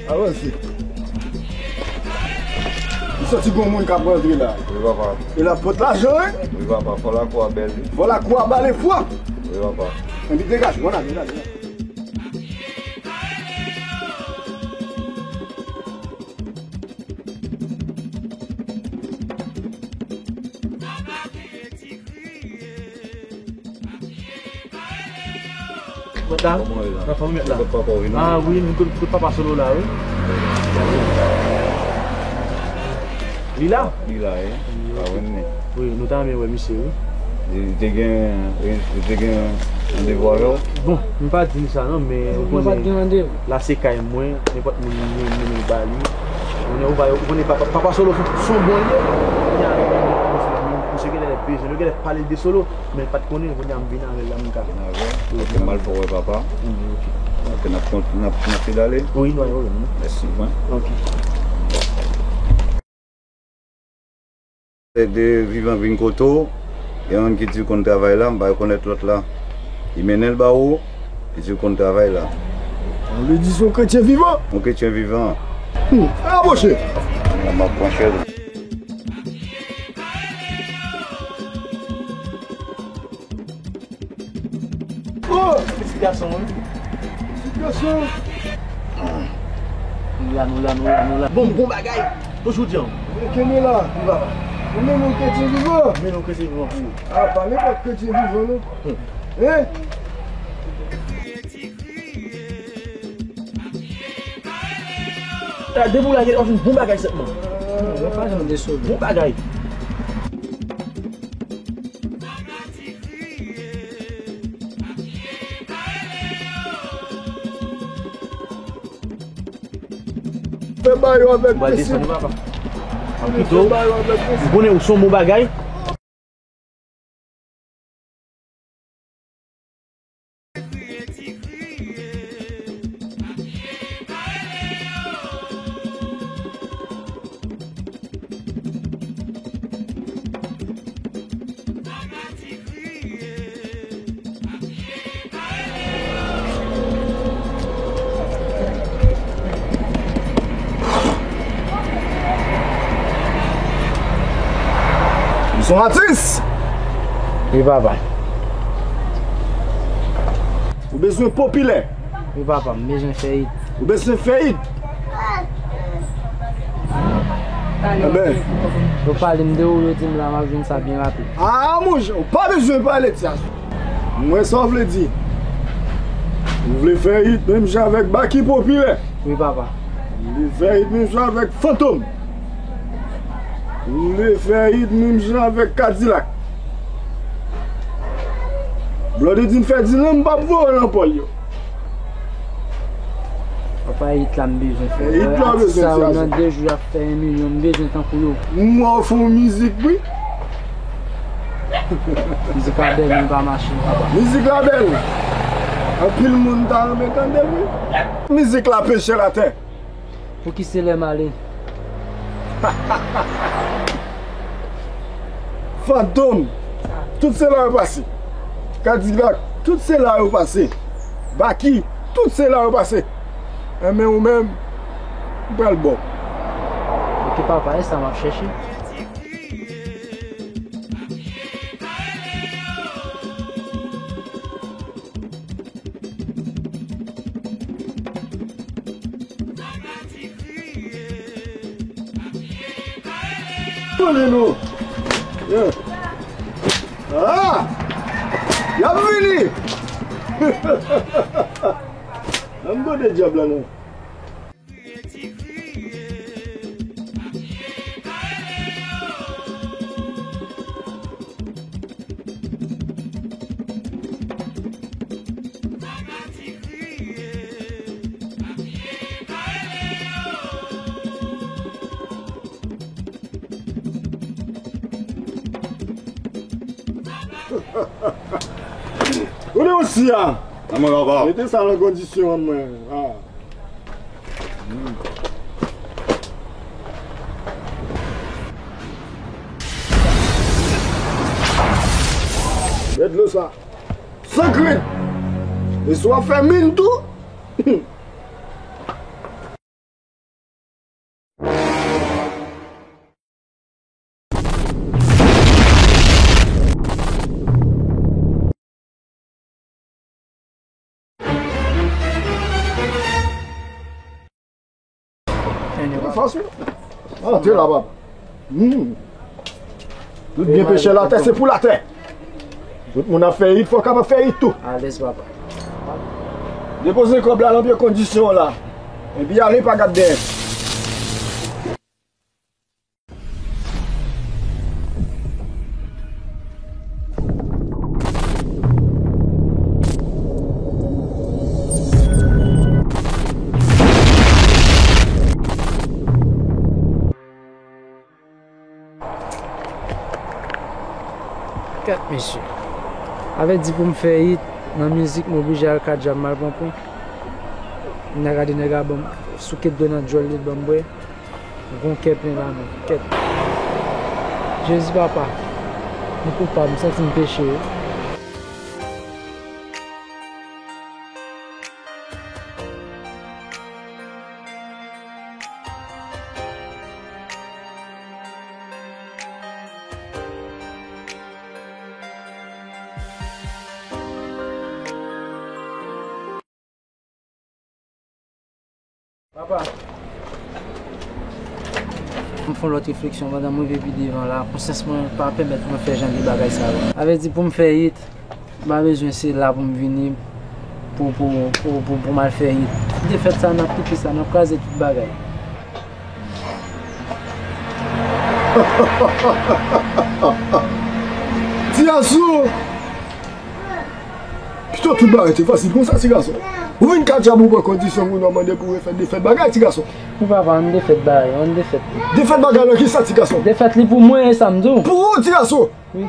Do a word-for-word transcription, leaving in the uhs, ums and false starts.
Avanse. Li santi gon moun k ap rantre la. Wi, papa. E l ap pot lajan, wi. Wi, papa. Fò lakou a bèl, wi. Fò lakou a ba lefwa. Wi, papa. Ann degaje, ann ale, ann ale. Mwen la. Kòman w ye la? Anfòm, mèt la. Kot papa w vin? Ah wi, m kot, kot papa Solo la, wi. Li la? Li la, wi. Pa wè m, men. Wi, nou ta renmen wè misye, wi. Li te gen, li te gen randevou avè w? Bon, m pa di l sa non, men ou konnen la se kay mwen, nenpòt moun m renmen ba li. Ou konnen, ou pa, ou konnen papa, papa Solo se yon bon li ye. Kounye a, misye genlè bezwen, nou genlè pale de Solo, men l pa t konnen, kounye a m vin avè l la, m ka. Vin avè l? Ok, m al fè w wè papa. Mm, ok. Ok, n ap kont-, n ap, n ap fidale? Wi, nou pa gen pwoblèm, non. Mèsi, mwen. Ok. De Vivan vin kote w, gen youn ki di l konn travay la, m pa rekonèt lòt la. Li mennen l ba ou, li di l konn travay la. Sa vle di se yon kretyen vivan? Yon kretyen vivan. Hmm, ann apwoche. Mwen, m ap pran chèz. Oh! Pitit gason, wi. Pitit gason. Nou la, nou la, nou la, nou la. Bon, bon bagay. Toujou di an. Kenbe la. Ou menm ou kretyen vivan. Men nou kretyen vivan. Ah, pa nenpòt kretyen vivan, non. Hmm. Hein? Depi w la, w ap jwenn bon bagay sèlman. Mwen pa janm desole. Bon bagay. Fè ba yo avèk prensip. Fè ba yo avèk prensip. M konnen ou se yon bon bagay. Ou se yon atis? Wi, papa. Ou bezwen popilè? Wi, papa, m bezwen fè it. Ou bezwen fè it? Enben. Yo pale m de ou, yo di m la, m ap jwenn sa byen rapid. Ah, monchè, ou pa bezwen pale de sa. Mwen sa w vle di. Ou vle fè it menm jan avèk Baky Popilè. Wi, papa. Ou vle fè it menm jan avèk Fantom. Ou vle fè it menm jan avèk Kadilak. Blòdedin fè di non m p ap voye nan pòl yo. Papa, it la m bezwen fè. It la w bezwen fè. Atis sa yo nan de jou y ap fè yon milyon, m bezwen tankou yo. M wè w fè yon mizik, wi. Mizik la bèl, men l pa mache, papa. Mizik la bèl. Anpil moun ta renmen tande l, wi. Mizik la pechè latè. Pouki se lè m ale? Fantom, tout se la yo pase. Kadilak, tout se la yo pase. Baky, tout se la yo pase. Enben ou menm, m pral ba w. Ok, papa, e sa m ap chèche. Konnen nou. Yeah. Ah! Y ap vini! Ann gade dyab la non. Kote osi a? Mete sa nan kondisyon an mwen. Ah. Gad dlo sa. San krent. E si w ap fè min tou. Antre la, papa. Hmm. Tout byen peche latè, se pou latè. Tout moun ap fè it, fò w kapab fè it tou. Alèz, papa. Depoze kòb la nan pye kondisyon la. Epi ale, pa gad dèyè. Kèt mesye. Avè di pou m fè it nan mizik, m oblije al ka djab, m al pran pwen. M nan gade nèg la ban m souke dlo nan djòl li, l ban m bwè. M gon kè plen la menm. Kèt. Jezi papa. M koupab, m santi m peche wi. Papa. M fè yon lòt refleksyon pandan m rive pi devan la. Konsyans mwen pa pèmèt mwen fè jan de bagay sa yo. Avè di pou m fè it, m pa bezwen se la pou m vini pou, pou, pou, pou, pou m al fè it. Defèt sa, n ap kite sa, n ap kraze tout bagay. Ti Gason! Pito tout bagay te fasil konsa, ti gason. Ou vin ka djab ou pran kondisyon moun nan mande pou refèt defèt bagay, ti gason. Wi papa, ann defèt bagay, ann defèt li. Defèt bagay nan kisa, ti gason? Defèt li pou mwen, e sa m di w. Pou ou, ti gason? Wi.